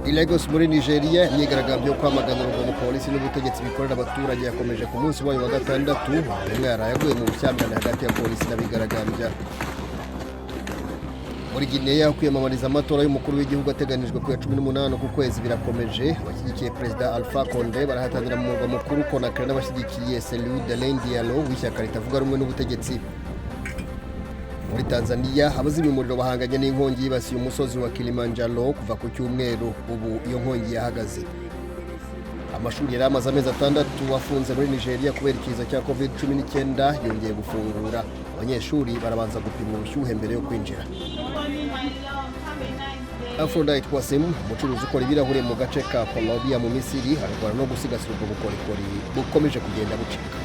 I Lagos muri Nigeria, imyigaragambyo yo kwamagana urugomo polisi n'ubutegetsi bikorera abaturage yakomeje ku munsi wayo wa gatandatu. Umwe yaraye aguye mu bushyamirane hagati ya polisi n'abigaragambya. Muri Guinea, kwiyamamariza amatora y'umukuru w'igihugu ateganijwe ku ya 18 ku kwezi birakomeje. Abashyigikiye Perezida Alpha Conde barahatanira mu murwa mukuru Conakry n'abashyigikiye Cellou Dalein Diallo w'ishyaka ritavuga rumwe n'ubutegetsi. Muri Tanzania, abazimya umuriro bahanganye n'inkongi yibasiye umusozi wa Kilimanjaro kuva ku cyumweru. Ubu iyo nkongi yahagaze. Amashuri yari amaze amezi 6 afunze muri Nigeria kubera ikiza cya COVID-19 yongeye gufungura. Abanyeshuri barabanza gupima ubushyuhe mbere yo kwinjira. Aphrodite Wasim, umucuruzi ukora ibirahure mu gace ka Colombia mu Misiri, ararwana no gusigasira ubwo bukorikori bukomeje kugenda bucika.